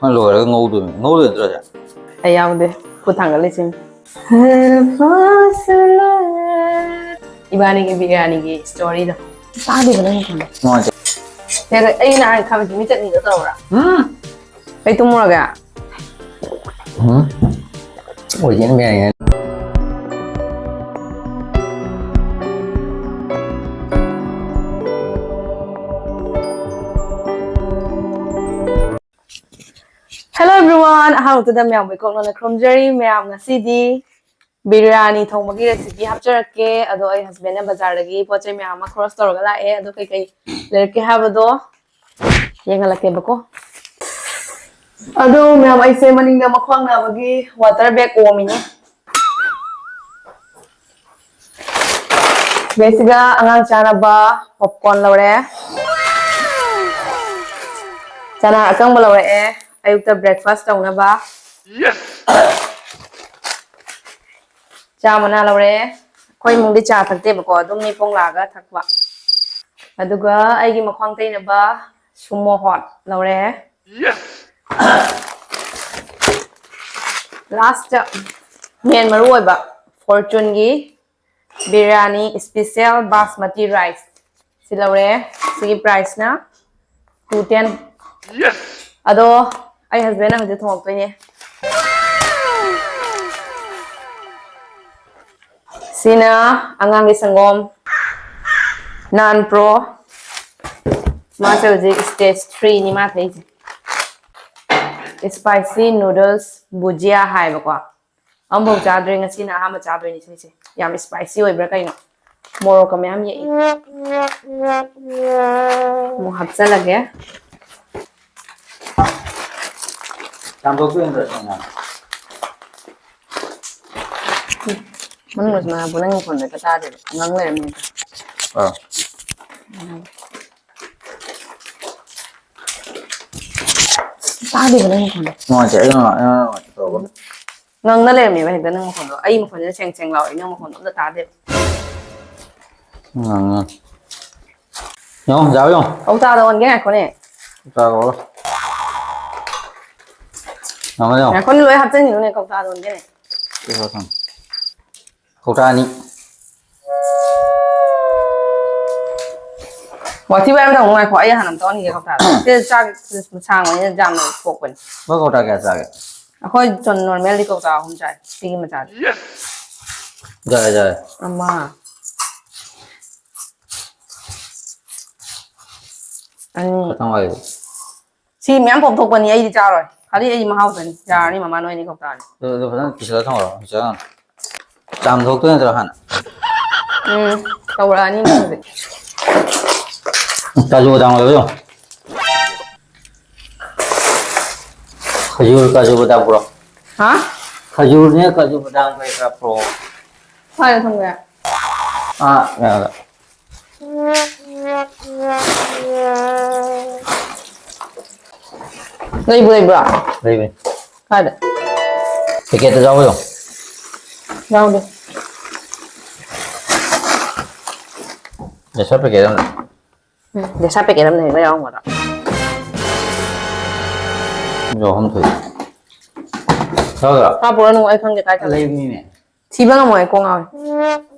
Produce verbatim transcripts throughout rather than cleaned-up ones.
ꯂꯣꯏꯔꯒ ꯉꯧꯗꯣꯏꯅꯤ꯫ ꯉꯧꯗꯣꯏ ꯅꯠꯇ꯭ꯔꯣ ꯁꯦ? ꯑꯩ ꯌꯥꯎꯗꯦ꯫ ꯈꯨꯠ ꯊꯥꯡꯒꯠꯂꯤꯁꯤꯅꯤ꯫ ꯏꯕꯥꯅꯤꯒꯤ ꯕꯤꯔꯌꯥꯅꯤꯒꯤ storyꯗꯣ꯫ ꯇꯥꯗꯦꯕ ꯅꯪ ꯃꯈꯣꯟꯗꯣ꯫ ꯅꯨꯡꯉꯥꯏꯇꯦ꯫ ꯌꯥꯔꯦ, ꯑꯩ ꯅꯍꯥꯟ ꯈꯥꯃꯦꯟ ꯃꯤ ꯆꯠꯅꯤꯗꯣ ꯇꯧꯔꯥ? ꯎꯝ꯫ ꯑꯩ ꯇꯨꯝꯃꯨꯔꯒꯦ꯫ ꯎꯝ꯫ ꯑꯣꯏꯗꯦꯅ ꯕꯤꯔꯌꯥꯅꯤ꯫ Hello everyone! ꯑꯍꯥꯟꯕꯗ ꯃꯌꯥꯝꯕꯨ ꯏꯀꯣꯛꯅꯅ ꯈꯨꯔꯨꯝꯖꯔꯤ꯫ ꯃꯌꯥꯝ ꯉꯁꯤꯗꯤ ꯕꯤꯔꯌꯥꯅꯤ ꯊꯣꯡꯕꯒꯤ recipe ꯍꯥꯞꯆꯔꯛꯀꯦ꯫ ꯑꯗꯣ ꯑꯩ husbandꯅ ꯕꯖꯥꯔꯗꯒꯤ ꯄꯣꯠ ꯆꯩ ꯃꯌꯥꯝ ꯑꯃ ꯈꯣꯔꯁ ꯇꯧꯔꯒ ꯂꯥꯛꯑꯦ꯫ ꯑꯗꯣ ꯀꯩꯀꯩ ꯂꯩꯔꯛꯀꯦ ꯍꯥꯏꯕꯗꯣ ꯌꯦꯡꯍꯜꯂꯛꯀꯦꯕꯀꯣ꯫ ꯑꯗꯣ ꯃꯌꯥꯝ ꯑꯩꯁꯦ ꯃꯅꯤꯡꯗ ꯃꯈ꯭ꯋꯥꯡ ꯅꯥꯕꯒꯤ water bag ꯑꯣꯝꯃꯤꯅꯦ꯫ ꯁꯤꯗꯩꯁꯤꯗ ꯑꯉꯥꯡ ꯆꯥꯅꯕ popcorn ꯂꯧꯔꯦ꯫ ꯆꯅꯥ ꯑꯀꯪꯕ ꯂꯧꯔꯛꯑꯦ꯫ ꯑꯌꯨꯛꯇ breakfast ꯇꯧꯅꯕ꯫ ꯆꯥ ꯃꯅꯥ ꯂꯧꯔꯛꯑꯦ꯫ ꯑꯩꯈꯣꯏ ꯏꯃꯨꯡꯗꯤ ꯆꯥ ꯊꯛꯇꯦꯕꯀꯣ, ꯑꯗꯨꯝ ꯃꯤ ꯄꯣꯡ ꯂꯥꯛꯑꯒ ꯊꯛꯄ꯫ ꯑꯗꯨꯒ ꯑꯩꯒꯤ ꯃꯈ꯭ꯋꯥꯡ ꯇꯩꯅꯕ sumo hot ꯂꯧꯔꯦ꯫ Last main ꯃꯔꯨ ꯑꯣꯏꯕ Fortuneꯒꯤ ꯕꯤꯔꯌꯥꯅꯤ special basmati rice ꯁꯤ ꯂꯧꯔꯦ꯫ ꯁꯤꯒꯤ priceꯅ two ten꯫ ꯑꯗꯣ ꯑꯩ husbandꯅ ꯍꯧꯖꯤꯛ ꯊꯣꯡꯉꯛꯇꯣꯏꯅꯦ꯫ ꯁꯤꯅ ꯑꯉꯥꯡꯒꯤ ꯁꯪꯒꯣꯝ, Nan Pro꯫ ꯃꯥꯁꯦ ꯍꯧꯖꯤꯛ stage threeꯅꯤ ꯃꯥ ꯊꯛꯏꯁꯦ꯫ Spicy noodles bhujia ꯍꯥꯏꯕꯀꯣ꯫ ꯑꯃꯐꯥꯎ ꯆꯥꯗ꯭ꯔꯤ, ꯉꯁꯤꯅ ꯑꯍꯥꯟꯕ ꯆꯥꯗꯣꯏꯅꯤ ꯁꯤꯁꯦ꯫ ꯌꯥꯝ spicy ꯑꯣꯏꯕ꯭ꯔꯥ ꯀꯩꯅꯣ? ꯃꯣꯔꯣꯛꯀ ꯃꯌꯥꯝ ꯌꯦꯛꯏ꯫ ꯑꯃꯨꯛ ꯍꯥꯞꯆꯜꯂꯒꯦ꯫ ꯆꯥꯝꯊꯣꯛꯇꯣꯏ ꯅꯠꯇ꯭ꯔꯣ ꯁꯦꯡꯅ? ꯃꯅꯨꯡꯗꯁꯨ ꯃꯌꯥꯝ ꯄꯣꯠ ꯅꯪ ꯃꯈꯣꯟꯗ ꯍꯦꯛꯇ ꯇꯥꯗꯦꯕ꯫ ꯉꯥꯡ ꯂꯩꯔꯝꯃꯦ꯫ ꯑꯥ꯫ ꯇꯥꯗꯦꯕ ꯅꯪ ꯃꯈꯣꯟꯗꯣ꯫ ꯅꯨꯡꯉꯥꯏꯇꯦ, ꯑꯩ ꯅꯨꯡꯉꯥꯏ-, ꯑꯩ ꯅꯨꯡꯉꯥꯏꯇꯦ ꯇꯧꯔꯒ꯫ ꯉꯪꯅ ꯂꯩꯔꯝꯃꯦꯕ ꯍꯦꯛꯇ ꯅꯪ ꯃꯈꯣꯟꯗꯣ꯫ ꯑꯩ ꯃꯈꯣꯟꯁꯤꯅ ꯁꯦꯡ ꯁꯦꯡ ꯂꯥꯎꯔꯦ, ꯅꯪ ꯃꯈꯣꯟꯗꯣ ꯑꯝꯇ ꯇꯥꯗꯦꯕ꯫ ꯉꯪꯉꯦ꯫ ꯌꯦꯡꯉꯣ, ꯌꯥꯔꯣ ꯌꯦꯡꯉꯣ꯫ ꯀꯧꯇꯥꯗ ꯑꯣꯟꯒꯦ ꯉꯥꯏꯈꯣꯅꯦ꯫ ꯀꯧꯇꯥꯗ ꯑꯣꯜꯂꯣ꯫ ꯉꯝꯃꯅꯤ, ꯉꯝꯃꯅꯤ꯫ ꯉꯥꯏꯈꯣꯅꯦ, ꯂꯣꯏ ꯍꯥꯞꯆꯤꯟꯈꯤꯅꯨꯅꯦ, ꯀꯧꯇꯥꯗꯣ ꯑꯣꯟꯒꯦꯅꯦ꯫ ꯀꯧꯇꯥ ꯑꯅꯤ꯫ ꯋꯥꯊꯤ ꯋꯥꯔꯦꯝ ꯇꯧꯅꯨ, ꯉꯥꯏꯈꯣ, ꯑꯩ ꯍꯥꯟꯅ ꯑꯝꯇ ꯑꯣꯟꯈꯤꯒꯦ ꯀꯧꯇꯥꯗꯣ꯫ ꯁꯤꯗ ꯆꯥꯛ ꯁꯥꯡꯕꯅꯤꯅ ꯌꯥꯝꯅ ꯊꯣꯛꯄꯅꯤ꯫ ꯅꯣꯏ ꯀꯧꯇꯥ ꯀꯌꯥ ꯆꯥꯒꯦ? ꯑꯩꯈꯣꯏ ꯆꯟ-, normally ꯀꯧꯇꯥ ꯑꯍꯨꯝ ꯆꯥꯏ, ꯁꯤꯒꯤ ꯃꯆꯥꯁꯦ꯫ ꯌꯥꯔꯦ, ꯌꯥꯔꯦ꯫ ꯑꯃ꯫ ꯑꯅꯤ꯫ ꯈꯇꯪ ꯋꯥꯠꯂꯤ꯫ ꯁꯤ ꯃꯌꯥꯝ ꯄꯣꯞꯊꯣꯛꯄꯅꯤ, ꯑꯩꯗꯤ ꯆꯥꯔꯣꯏ꯫ ꯈꯥꯂꯤ ꯑꯩ ꯃꯍꯥꯎ ꯇꯪꯅꯤ꯫ ꯌꯥꯔꯅꯤ, ꯃꯃꯥ, ꯅꯣꯏ ꯑꯅꯤ ꯈꯛ ꯇꯥꯔꯅꯤ꯫ ꯑꯗꯨ, ꯑꯗꯨ ꯐꯖꯅ ꯀꯤꯁꯜꯂ ꯊꯝꯃꯣ꯫ ꯍꯧꯖꯤꯛ ꯆꯥꯝꯊꯣꯛꯇꯣꯏ ꯅꯠꯇ꯭ꯔꯣ ꯍꯥꯟꯅ? ꯎꯝ, ꯇꯧꯔꯛꯑꯅꯤ ꯅꯪ ꯍꯧꯖꯤꯛ꯫ ꯀꯥꯖꯨ ꯕꯗꯥꯝ ꯑꯣꯏꯕ ꯌꯦꯡꯉꯣ꯫ ꯈꯖꯨꯔ, ꯀꯥꯖꯨ ꯕꯗꯥꯝ ꯄꯨꯔꯛꯑꯣ꯫ ꯍꯥ? ꯈꯖꯨꯔꯅꯦ, ꯀꯥꯖꯨ ꯕꯗꯥꯝ ꯀꯔꯤ ꯀꯔꯥ ꯄꯨꯔꯛꯑꯣ꯫ ꯀꯥꯏꯗ ꯊꯝꯒꯦ? ꯑꯥ, ꯀꯩꯅꯣꯗ꯫ ꯂꯩꯕꯨ ꯂꯩꯕ꯭ꯔꯣ? ꯂꯩꯕꯅꯤ꯫ ꯀꯥꯏꯗ? Packet ꯇ ꯌꯥꯎꯕꯗꯣ꯫ ꯌꯥꯎꯗꯦ꯫ ꯕꯦꯁꯣꯟ packet ꯑꯃ꯫ ꯎꯝ, ꯕꯦꯁꯣꯟ packet ꯑꯃ ꯂꯩꯕ ꯌꯥꯎꯔꯝꯒꯗ꯭ꯔꯣ? ꯌꯥꯎꯐꯝ ꯊꯣꯛꯏ꯫ ꯌꯥꯎꯗ꯭ꯔꯣ? ꯄꯥ ꯄꯨꯔꯛꯑꯅꯨ, ꯑꯩ ꯈꯪꯗꯦ ꯀꯥꯏ ꯊꯝꯃꯦ꯫ ꯂꯩꯕꯅꯤꯅꯦ꯫ ꯊꯤꯕ ꯉꯝꯃꯣꯏ, ꯀꯣꯛ ꯉꯥꯎꯋꯦ꯫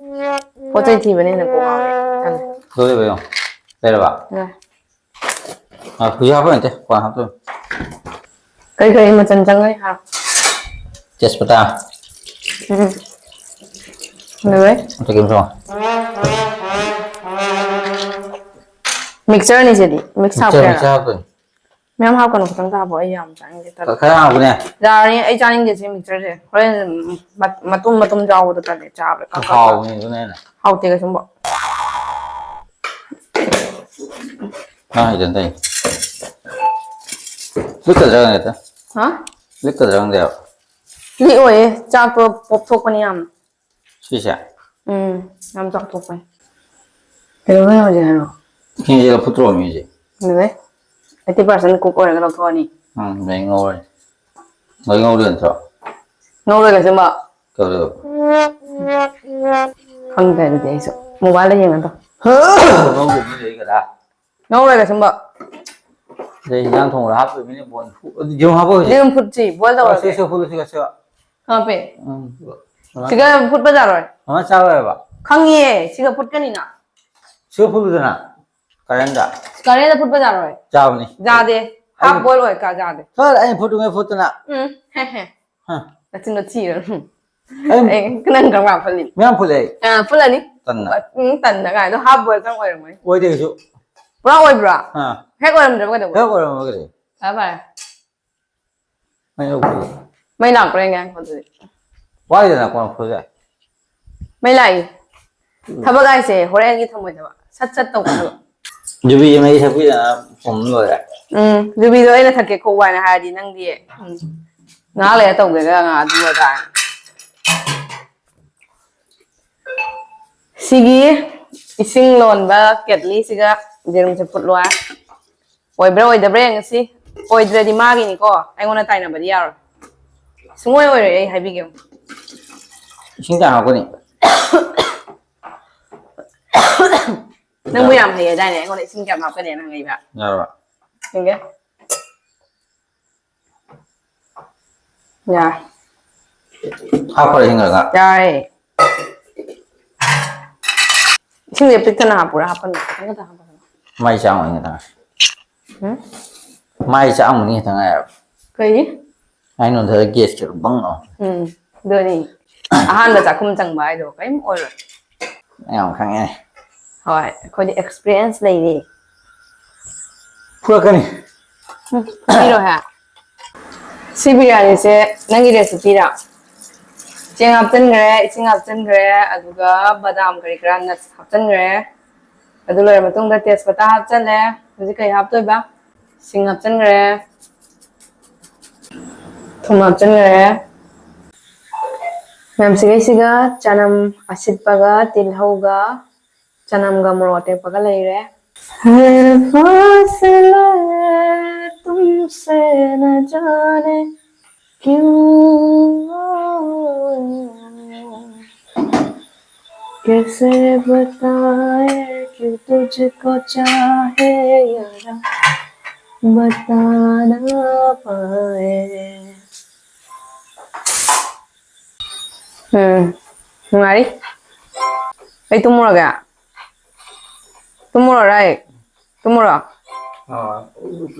ꯄꯣꯠ ꯆꯩ ꯊꯤꯕꯅ ꯍꯦꯟꯅ ꯀꯣꯛ ꯉꯥꯎꯋꯦ꯫ ꯇꯜꯂꯦ꯫ ꯂꯣꯏ ꯂꯩꯕ ꯌꯦꯡꯉꯣ꯫ ꯂꯩꯔꯕ? ꯂꯩ꯫ ꯑ, ꯍꯧꯖꯤꯛ ꯍꯥꯞꯄ ꯅꯠꯇꯦ, ꯀꯣꯟꯅ ꯍꯥꯞꯇꯣꯏꯅꯤ꯫ ꯀꯔꯤ ꯀꯔꯤ ꯃꯆꯜ ꯆꯪꯒꯅꯤ ꯍꯥꯏꯔꯣ? ꯇꯦꯖꯄꯇꯥ꯫ ꯎꯝ꯫ ꯂꯣꯏꯔꯦ꯫ ꯑꯇꯩ ꯀꯩꯝ ꯆꯪꯉꯣꯏ꯫ Mixture ꯅꯤ ꯁꯤꯗꯤ꯫ Mix ꯍꯥꯞꯄ mixture, ꯌꯥꯔꯣꯏ꯫ Mixture ꯍꯥꯞꯇꯣꯏꯅꯤ꯫ ꯃꯌꯥꯝ ꯍꯥꯞꯀꯅꯨ, ꯈꯤꯇꯪ ꯆꯥꯕ, ꯑꯩ ꯌꯥꯝ ꯆꯥꯅꯤꯡꯗꯦ, ꯇꯜꯂꯦ꯫ ꯈ-, ꯈꯔ ꯍꯥꯞꯄꯨꯅꯦ꯫ ꯌꯥꯔꯅꯤ, ꯑꯩ ꯆꯥꯅꯤꯡꯗꯦ ꯁꯤ mixture ꯁꯦ꯫ ꯍꯣꯔꯦꯟ ꯃꯠ-, ꯃꯇꯨꯝ ꯃꯇꯨꯝ ꯌꯥꯎꯕꯗꯣ ꯇꯜꯂꯦ, ꯆꯥꯕꯗ ꯀꯛ ꯀꯛ ꯀꯛ꯫ ꯍꯥꯎꯕꯅꯤ ꯑꯗꯨꯅ ꯍꯦꯟꯅ꯫ ꯍꯥꯎꯇꯦ ꯀꯩꯁꯨꯝꯕ꯫ ꯅꯪ ꯍꯩꯗꯅ ꯇꯧꯔꯤꯅꯤ꯫ ꯂꯤꯛꯀꯗ꯭ꯔꯥ ꯍꯦꯛꯇ? ꯍꯥ? ꯂꯤꯛꯀꯗ꯭ꯔꯥ ꯈꯪꯗꯦꯕ꯫ ꯂꯤꯛꯑꯣꯏꯌꯦ, ꯆꯥꯛꯇꯣ ꯄꯣꯞꯊꯣꯛꯄꯅꯤ ꯌꯥꯝꯅ꯫ ꯁꯤꯁꯦ? ꯎꯝ, ꯌꯥꯝ ꯆꯥꯎꯊꯣꯛꯄꯅꯤ꯫ ꯀꯩꯗꯧꯕꯩ ꯌꯥꯗꯦ ꯍꯥꯏꯅꯣ? ꯏꯁꯤꯡꯁꯦ ꯂꯧꯊꯣꯛꯇ꯭ꯔꯣ ꯃꯤꯁꯦ? ꯑꯗꯨꯗꯩ eighty percent cook ꯑꯣꯏꯔꯒ ꯂꯧꯊꯣꯛꯑꯅꯤ꯫ ꯎꯝ, ꯑꯗꯩ ꯉꯧꯔꯅꯤ꯫ ꯂꯣꯏ ꯉꯧꯗꯣꯏ ꯅꯠꯇ꯭ꯔꯣ? ꯉꯧꯔꯣꯏ ꯀꯩꯁꯨꯝꯕ꯫ ꯀꯩꯗꯧꯗꯣꯏꯕ? ꯈꯪꯗ꯭ꯔꯦ ꯑꯗꯨꯗꯤ ꯑꯩꯁꯨ꯫ Mobile ꯗ ꯌꯦꯡꯉ ꯇꯧ꯫ ꯉꯧꯗꯣꯏ ꯃꯤ ꯂꯩ ꯀꯗꯥ? ꯉꯧꯔꯣꯏ ꯀꯩꯁꯨꯝꯕ꯫ ꯑꯗꯩ ꯍꯤꯟꯖꯥꯡ ꯊꯣꯡꯕꯗ ꯍꯥꯞꯇꯣꯏ ꯃꯤꯅꯦ ꯕꯣꯟ꯫ ꯐꯨ-, ꯑꯗꯨ ꯌꯦꯔꯨꯝ ꯍꯥꯞꯄ ꯍꯧꯖꯤꯛ꯫ ꯌꯦꯔꯨꯝ ꯐꯨꯠꯁꯤ, boil ꯇꯧꯔꯁꯦ꯫ ꯁꯤ, ꯁꯤ ꯐꯨꯠꯂꯨ, ꯁꯤꯒ, ꯁꯤꯒ꯫ ꯍꯥꯞꯄꯦ꯫ ꯎꯝ꯫ ꯁꯤꯒ ꯐꯨꯠꯄ ꯌꯥꯔꯣꯏ꯫ ꯃꯃꯥ ꯆꯥꯔꯣꯏꯕ꯫ ꯈꯪꯉꯤꯌꯦ, ꯁꯤꯒ ꯐꯨꯠꯀꯅꯤꯅ꯫ ꯁꯤꯒ ꯐꯨꯠꯂꯨꯗꯅ꯫ ꯀꯔꯦꯟꯗ꯫ ꯀꯔꯦꯟꯗ ꯐꯨꯠꯄ ꯌꯥꯔꯣꯏ꯫ ꯆꯥꯕꯅꯤ꯫ ꯌꯥꯗꯦ꯫ ꯑꯩ half boil ꯑꯣꯏ ꯀꯥ ꯌꯥꯗꯦ꯫ ꯁꯥꯔ, ꯑꯩꯅ ꯐꯨꯠꯇ꯭ꯔꯤꯉꯩ ꯐꯨꯠꯇꯅ꯫ ꯎꯝ, ꯍꯦ, ꯍꯦ꯫ ꯍꯥ꯫ ꯅꯆꯤꯟꯗꯣ ꯊꯤꯔꯅꯨ꯫ ꯑꯩ ꯑꯩ ꯅꯪ ꯀꯔꯝ ꯀꯥꯟ ꯐꯨꯠꯂꯤꯅꯣ? ꯃꯌꯥꯝ ꯐꯨꯠꯂꯦ ꯑꯩ꯫ ꯑꯥ, ꯐꯨꯠꯂꯅꯤ꯫ ꯇꯟꯅ꯫ ꯎꯝ, ꯇꯟꯅ ꯀꯥꯏꯗꯣ half boil ꯈꯛ ꯑꯣꯏꯔꯝꯒꯅꯤ꯫ ꯑꯣꯏꯗꯦ ꯀꯩꯁꯨ꯫ ꯄꯨꯔꯥ ꯑꯣꯏꯕ꯭ꯔꯥ? ꯑꯥ꯫ ꯍꯦꯛ ꯑꯣꯏꯔꯝꯗ꯭ꯔꯕ ꯀꯩꯗꯧꯕ? ꯍꯦꯛ ꯑꯣꯏꯔꯝꯃꯒꯗꯤ꯫ ꯐꯔꯦ, ꯐꯔꯦ꯫ ꯃꯩ ꯂꯧꯈ꯭ꯔꯦ꯫ ꯃꯩ ꯂꯥꯛꯄ꯭ꯔꯥ ꯌꯦꯡꯒꯦ ꯉꯥꯏꯈꯣ ꯑꯗꯨꯗꯤ꯫ ꯋꯥꯏꯗꯅ ꯀꯣꯟ ꯐꯨꯜꯂꯦ꯫ ꯃꯩ ꯂꯥꯛꯏ꯫ ꯎꯝ꯫ ꯊꯕꯛ ꯍꯥꯏꯁꯦ ꯍꯣꯔꯦꯟꯒꯤ ꯊꯝꯃꯣꯏꯗꯕ꯫ ꯁꯠ ꯁꯠ ꯇꯧꯒꯗꯕ꯫ ꯌꯨꯕꯤ ꯃꯍꯤ ꯊꯛꯄꯤꯗꯅ ꯄꯨꯝ ꯂꯣꯏꯔꯦ꯫ ꯎꯝ, ꯌꯨꯕꯤꯗꯣ ꯑꯩꯅ ꯊꯛꯀꯦ ꯈꯣ ꯋꯥꯏꯅ ꯍꯥꯏꯔꯗꯤ ꯅꯪꯗꯤ, ꯎꯝ, ꯉꯥꯏꯍꯥꯛ ꯂꯩꯔ ꯇꯧꯒꯦꯒ ꯉꯥꯏꯍꯥꯛ ꯑꯗꯨ ꯑꯗꯥ꯫ ꯁꯤꯒꯤ ꯏꯁꯤꯡ ꯂꯣꯟꯕ ꯀꯦꯠꯂꯤꯁꯤꯒ ꯌꯦꯔꯨꯝꯁꯦ ꯐꯨꯠꯂꯣ ꯍꯥꯏ꯫ ꯑꯣꯏꯕ꯭ꯔꯥ ꯑꯣꯏꯗꯕ꯭ꯔꯥ ꯌꯦꯡꯉꯁꯤ꯫ ꯑꯣꯏꯗ꯭ꯔꯗꯤ ꯃꯥꯒꯤꯅꯤꯀꯣ, ꯑꯩꯉꯣꯟꯗ ꯇꯥꯏꯅꯕꯗꯤ ꯌꯥꯔꯣꯏ꯫ ꯁꯨꯡꯑꯣꯏ ꯑꯣꯏꯔꯣꯏ, ꯑꯩ ꯍꯥꯏꯕꯤꯒꯦ꯫ ꯏꯁꯤꯡ ꯀꯌꯥꯝ ꯍꯥꯞꯀꯅꯤ? ꯅꯪꯕꯨ ꯌꯥꯔꯣꯏ꯫ ꯌꯥꯝ ꯍꯩꯌꯦꯗꯥꯏꯅꯦ, ꯑꯩꯉꯣꯟꯗ ꯏꯁꯤꯡ ꯀꯌꯥꯝ ꯍꯥꯞꯀꯅꯤ ꯍꯪꯉꯛꯏꯕ? ꯌꯥꯔꯣꯏ꯫ ꯌꯦꯡꯒꯦ꯫ ꯌꯥꯔꯦ꯫ ꯍꯥꯞꯈ꯭ꯔꯦ ꯏꯁꯤꯡ ꯈꯔ ꯈꯔ꯫ ꯌꯥꯔꯦ꯫ ꯏꯁꯤꯡꯁꯦ ꯄꯤꯛꯇꯅ ꯍꯥꯞꯄꯨꯔꯥ? ꯍꯥꯞꯄꯅꯨ, ꯈꯤꯇꯪ ꯈꯛꯇ ꯍꯥꯞꯄꯅꯨ꯫ ꯃꯥꯏ ꯆꯥꯝꯃꯅꯤ ꯈꯤꯇꯪ꯫ ꯎꯝ? ꯃꯥꯏ ꯆꯥꯝꯃꯅꯤ ꯈꯤꯇꯪ ꯉꯥꯏꯔꯕ꯫ ꯀꯩ? ꯑꯩ ꯅꯣꯟꯊꯔ ꯒꯦꯁꯀꯤ ꯑꯗꯨꯝ ꯕꯪ ꯂꯥꯎ꯫ ꯎꯝ, ꯑꯗꯨꯅꯤ꯫ ꯑꯍꯥꯟꯕ ꯆꯥꯛꯈꯨꯝ ꯆꯪꯕ ꯍꯥꯏꯗꯣ ꯀꯔꯤꯝ ꯑꯣꯏꯔꯣꯏ꯫ ꯌꯥꯝ ꯈꯪꯉꯦ꯫ ꯍꯣꯏ, ꯑꯩꯈꯣꯏꯗꯤ experience ꯂꯩꯔꯦ꯫ ꯐꯨꯔꯛꯀꯅꯤ꯫ ꯎꯝ, ꯐꯨꯕꯤꯔꯣꯏ ꯍꯥ? ꯁꯤ ꯕꯤꯔꯌꯥꯅꯤꯁꯦ ꯅꯪꯒꯤ recipeꯔꯥ? ꯆꯦꯡ ꯍꯥꯞꯆꯤꯟꯈ꯭ꯔꯦ, ꯏꯁꯤꯡ ꯍꯥꯞꯆꯤꯟꯈ꯭ꯔꯦ, ꯑꯗꯨꯒ ꯕꯗꯥꯝ ꯀꯔꯤ ꯀꯔꯥ nuts ꯍꯥꯞꯆꯤꯟꯈ꯭ꯔꯦ꯫ ꯑꯗꯨ ꯂꯣꯏꯔ ꯃꯇꯨꯡꯗ ꯇꯦꯖꯄꯇꯥ ꯍꯥꯞꯆꯜꯂꯦ꯫ ꯍꯧꯖꯤꯛ ꯀꯩ ꯍꯥꯞꯇꯣꯏꯕ? ꯁꯤꯡ ꯍꯥꯞꯆꯟꯈ꯭ꯔꯦ꯫ ꯊꯨꯝ ꯍꯥꯞꯆꯟꯈ꯭ꯔꯦ꯫ ꯃꯌꯥꯝꯁꯤꯒꯩꯁꯤꯒ ꯆꯅꯝ ꯑꯁꯤꯠꯄꯒ ꯇꯤꯜꯍꯧꯒ ꯆꯅꯝꯒ ꯃꯣꯔꯣꯛ ꯑꯇꯦꯛꯄꯒ ꯂꯩꯔꯦ꯫ है फासला तुमसे न जाने क्यों कैसे बताए कि तुझको चाहे यारा। ꯕꯇꯥꯅ ꯄꯥꯌꯦ꯫ ꯎꯝ, ꯅꯨꯡꯉꯥꯏꯔꯤ꯫ ꯑꯩ ꯇꯨꯝꯃꯨꯔꯒꯦ꯫ ꯇꯨꯝꯃꯨꯔꯣꯔꯥ ꯑꯩ? ꯇꯨꯝꯃꯨꯔꯣ? ꯑꯥ,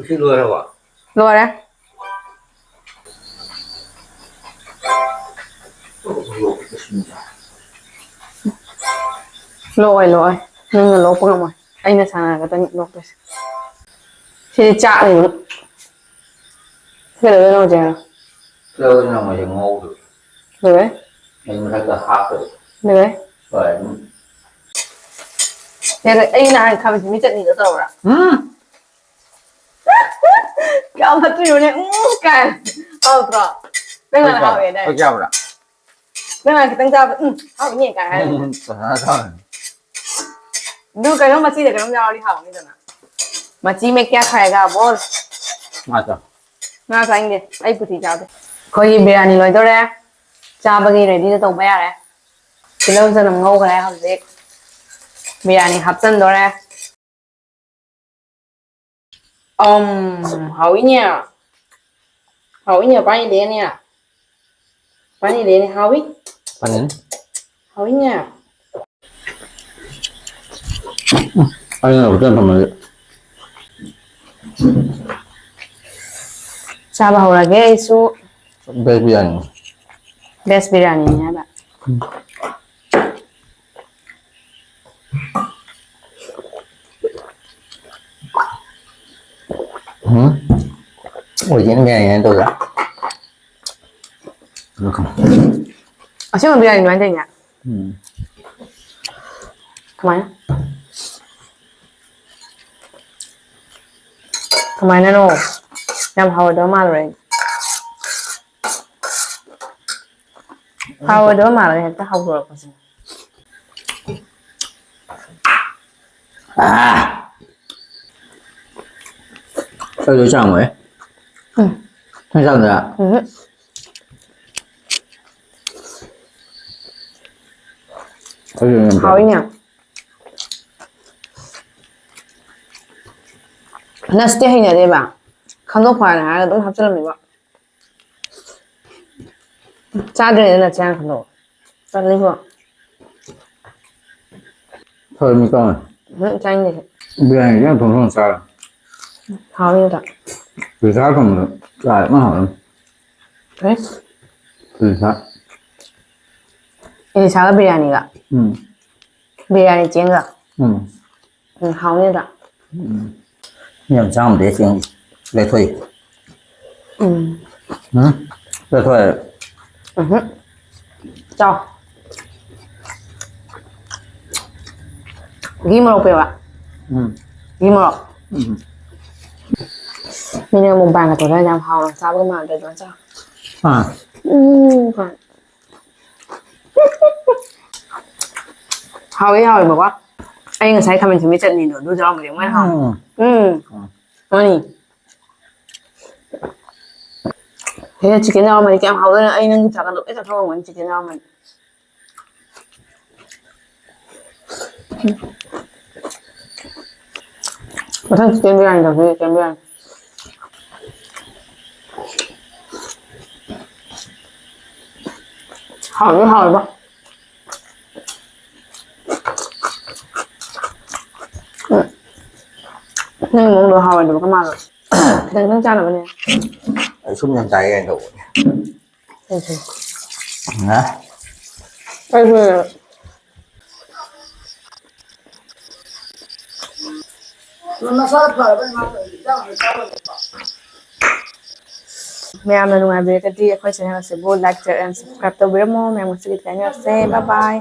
ꯁꯤ ꯂꯣꯏꯔꯕꯣ? ꯂꯣꯏꯔꯦ꯫ ꯂꯣꯛꯑꯣꯏ, ꯂꯣꯛꯑꯣꯏ꯫ ꯅꯪꯅ ꯂꯣꯛꯄ ꯉꯝꯃꯣꯏ꯫ ꯑꯩꯅ ꯁꯥꯟꯅꯔꯒꯗꯪ ꯂꯣꯛꯇꯣꯏꯁꯦ꯫ ꯁꯤꯗꯤ ꯆꯥꯛꯅꯤ꯫ ꯀꯩꯗꯧꯗꯣꯏꯅꯣ ꯍꯧꯖꯤꯛ? ꯀꯩꯗꯧꯗꯣꯏꯅꯣ ꯍꯧꯖꯤꯛ ꯉꯧꯗꯣꯏ꯫ ꯂꯣꯏꯔꯦ꯫ ꯑꯩ ꯃꯊꯛꯇ ꯍꯥꯞꯇꯣꯏ꯫ ꯂꯣꯏꯔꯦ꯫ ꯍꯣꯏ, ꯑꯗꯨꯝ꯫ ꯌꯥꯔꯦ, ꯑꯩ ꯅꯍꯥꯟ ꯈꯥꯃꯦꯟ ꯁꯤꯟꯕꯤ ꯆꯠꯅꯤꯗꯣ ꯇꯧꯔꯕ꯭ꯔꯥ? ꯎꯝ꯫ ꯀꯌꯥꯝ ꯍꯥꯞꯇꯣꯏꯅꯣꯅꯦ? ꯎꯝ ꯀꯥꯏ꯫ ꯍꯥꯎꯇ꯭ꯔꯣ? ꯅꯪ ꯅꯍꯥꯟ ꯍꯥꯎꯋꯦ ꯍꯥꯏꯗꯥꯏ? ꯍꯣꯏ, ꯆꯥꯕ꯭ꯔꯥ? ꯅꯪ ꯅꯍꯥꯟ ꯈꯤꯇꯪ ꯆꯥꯕ, "ꯎꯝ, ꯍꯥꯎꯏꯅꯦ" ꯀꯥꯏ ꯍꯥꯏꯔꯒ꯫ ꯎꯝ, ꯐꯖꯅ ꯆꯥꯕꯅꯤ꯫ ꯑꯗꯨ ꯀꯩꯅꯣ, ꯃꯆꯤꯗ ꯀꯩꯅꯣꯝ ꯌꯥꯎꯔꯗꯤ ꯍꯥꯎꯅꯤꯗꯅ꯫ ꯃꯆꯤ ꯃꯦꯠ ꯀꯌꯥ ꯈꯥꯏꯒ ꯕꯣꯜ? ꯉꯥ ꯆꯥꯎ꯫ ꯉꯥ ꯆꯥꯅꯤꯡꯗꯦ, ꯑꯩ ꯄꯨꯊꯤ ꯆꯥꯗꯦ꯫ ꯑꯩꯈꯣꯏꯒꯤ ꯕꯤꯔꯌꯥꯅꯤ ꯂꯣꯏꯗꯧꯔꯦ, ꯆꯥꯕꯒꯤ ꯔꯦꯗꯤꯗ ꯇꯧꯕ ꯌꯥꯔꯦ꯫ ꯇꯤꯜꯍꯧ ꯆꯅꯝ ꯉꯧꯈ꯭ꯔꯦ, ꯍꯧꯖꯤꯛ ꯕꯤꯔꯌꯥꯅꯤ ꯍꯥꯞꯆꯟꯗꯣꯔꯦ꯫ ꯑꯝ, ꯍꯥꯎꯏꯅꯦ꯫ ꯍꯥꯎꯏꯅꯦ, ꯄꯥꯏꯅꯗꯦꯅꯦ꯫ ꯄꯥꯏꯅꯗꯦꯅꯦ, ꯍꯥꯎꯏ꯫ ꯄꯥꯏꯅꯅꯤ꯫ ꯍꯥꯎꯏꯅꯦ꯫ ꯎꯝ, ꯑꯩꯅ ꯍꯣꯇꯦꯜ ꯐꯝꯃꯗꯤ꯫ ꯆꯥꯕ ꯍꯧꯔꯒꯦ ꯑꯩꯁꯨ꯫ ꯚꯦꯖ ꯕꯤꯔꯌꯥꯅꯤ꯫ ꯚꯦꯖ ꯕꯤꯔꯌꯥꯅꯤꯅꯦ ꯍꯥꯏꯕ꯫ ꯎꯝ꯫ ꯎꯝ? ꯑꯣꯔꯤꯖꯤꯅꯦꯜ ꯕꯤꯔꯌꯥꯅꯤ ꯍꯥꯏꯅ ꯇꯧꯗ꯭ꯔꯥ? ꯑꯗꯨ ꯈꯪꯉꯦ꯫ ꯑꯁꯦꯡꯕ ꯕꯤꯔꯌꯥꯅꯤ ꯑꯗꯨꯃꯥꯏꯅ ꯇꯧꯏꯅꯦ꯫ ꯎꯝ꯫ ꯀꯃꯥꯏꯅ? ꯀꯃꯥꯏꯅꯅꯣ? ꯌꯥꯝ ꯍꯥꯎꯔꯣꯏꯗꯕ ꯃꯥꯜꯂꯨꯔꯦ ꯑꯩꯗꯤ꯫ ꯍꯥꯎꯔꯣꯏꯗꯕ ꯃꯥꯜꯂꯒ ꯍꯦꯛꯇ ꯍꯧꯗꯣꯔꯛꯄꯁꯦ꯫ ꯑꯥ! ꯑꯩ ꯂꯣꯏ ꯆꯥꯝꯃꯣꯏ꯫ ꯎꯝ꯫ ꯅꯪ ꯆꯥꯝꯗ꯭ꯔꯥ? ꯎꯝꯍꯨꯝ꯫ ꯑꯩ ꯂꯣꯏ ꯆꯥꯝꯃꯣꯏ꯫ ꯍꯥꯎꯏꯅꯦ꯫ ꯅꯁꯇꯤ ꯍꯩꯅꯗꯦꯕ꯫ ꯈꯟꯗꯣꯛ ꯐꯔꯦ ꯍꯥꯏꯔꯒ ꯑꯗꯨꯝ ꯍꯥꯞꯆꯤꯜꯂꯝꯃꯦꯕ꯫ ꯆꯥꯗ꯭ꯔꯦꯗꯅ ꯆꯥ ꯈꯟꯗꯣꯛ꯫ ꯇꯜꯂꯤꯕꯣ꯫ ꯊꯣꯏ ꯃꯤ ꯀꯧꯅ꯫ ꯎꯝ, ꯆꯥꯅꯤꯡꯗꯦ꯫ ꯕꯤꯔꯌꯥꯅꯤꯗꯤ ꯌꯥꯝ ꯊꯣꯡ ꯊꯣꯡ ꯆꯥꯔꯦ꯫ ꯍꯥꯎꯅꯤꯗ꯫ ꯄꯤꯖꯥ ꯊꯣꯡꯕꯗꯣ ꯆꯥꯔꯦ ꯌꯥꯝ ꯍꯥꯎꯔꯝꯃꯤ꯫ ꯀꯔꯤ? ꯄꯤꯖꯥ꯫ ꯏꯂꯤꯁꯥꯒ ꯕꯤꯔꯌꯥꯅꯤꯒ꯫ ꯎꯝ꯫ ꯕꯤꯔꯌꯥꯅꯤ ꯆꯦꯡꯒ꯫ ꯎꯝ꯫ ꯎꯝ, ꯍꯥꯎꯅꯤꯗ꯫ ꯎꯝ꯫ ꯌꯥꯝ ꯆꯥꯝꯗꯦ ꯆꯦꯡ ꯂꯩꯊꯣꯛꯏ꯫ ꯎꯝ꯫ ꯎꯝ? ꯂꯩꯊꯣꯛꯑꯦ꯫ ꯎꯝꯍꯨꯝ꯫ ꯆꯥꯎ꯫ ꯘꯤ ꯃꯣꯔꯣꯛ ꯄꯤꯔꯛꯑꯣ꯫ ꯎꯝ꯫ ꯘꯤ ꯃꯣꯔꯣꯛ꯫ ꯎꯝ꯫ ꯃꯤꯅ ꯃꯨꯛꯕꯥꯡꯒ ꯇꯧꯔꯒ ꯌꯥꯝ ꯍꯥꯎꯅ ꯆꯥꯕꯒ ꯃꯥꯟꯗ꯭ꯔꯣ ꯑꯗꯨꯃꯥꯏꯅ ꯆꯥꯎ꯫ ꯑꯥ꯫ ꯎꯝ꯫ ꯍꯥꯎꯋꯦ, ꯍꯥꯎꯋꯦꯕꯀꯣ꯫ ꯑꯩ ꯉꯁꯥꯏ ꯈꯥꯃꯦꯟ ꯁꯤꯟꯕꯤ ꯆꯠꯅꯤꯗꯣ ꯑꯗꯨꯁꯨ ꯌꯥꯎꯔꯝꯃꯗꯤ ꯑꯃꯨꯛ ꯍꯦꯟꯅ ꯍꯥꯎꯅꯤ꯫ ꯎꯝ꯫ ꯎꯝ꯫ ꯎꯝ꯫ ꯃꯥꯅꯤ꯫ ꯍꯦ, ꯆꯤꯛꯀꯟ ꯌꯥꯎꯔꯝꯃꯗꯤ ꯀꯌꯥꯝ ꯍꯥꯎꯗꯣꯏꯅꯣ? ꯑꯩ ꯅꯪꯒꯤ ꯆꯥꯛꯀꯗꯣ ꯂꯣꯏ ꯆꯥꯊꯣꯛꯑꯝꯒꯅꯤ ꯆꯤꯛꯀꯟ ꯌꯥꯎꯔꯝꯃꯗꯤ꯫ ꯃꯊꯪ ꯆꯤꯛꯀꯟ ꯕꯤꯔꯌꯥꯅꯤ ꯇꯧꯁꯤ, ꯆꯤꯛꯀꯟ ꯕꯤꯔꯌꯥꯅꯤ꯫ ꯍꯥꯎꯗꯤ ꯍꯥꯎꯋꯦꯕ꯫ ꯎꯝ꯫ ꯅꯪ ꯃꯑꯣꯡꯗꯣ ꯍꯥꯎꯋꯦ ꯑꯗꯨꯝ ꯀꯃꯥꯏꯅ? ꯈꯤꯇꯪ ꯈꯤꯇꯪ ꯆꯥꯅꯕꯅꯦ꯫ ꯑꯩ ꯁꯨꯝ ꯌꯥꯝ ꯆꯥꯏ ꯀꯥꯏꯅ ꯇꯧꯕꯅꯦ꯫ ꯑꯩꯁꯨ꯫ ꯍꯥ? ꯑꯩꯁꯨ꯫ ꯃꯌꯥꯝꯅ ꯅꯨꯡꯉꯥꯏꯕꯤꯔꯒꯗꯤ ꯑꯩꯈꯣꯏ channel ꯑꯁꯤꯕꯨ like, share and subscribe ꯇꯧꯕꯤꯔꯝꯃꯣ꯫ ꯃꯌꯥꯝ ꯉꯁꯤꯒꯤꯗꯤ ꯀꯥꯏꯅꯔꯁꯦ꯫ Bye bye꯫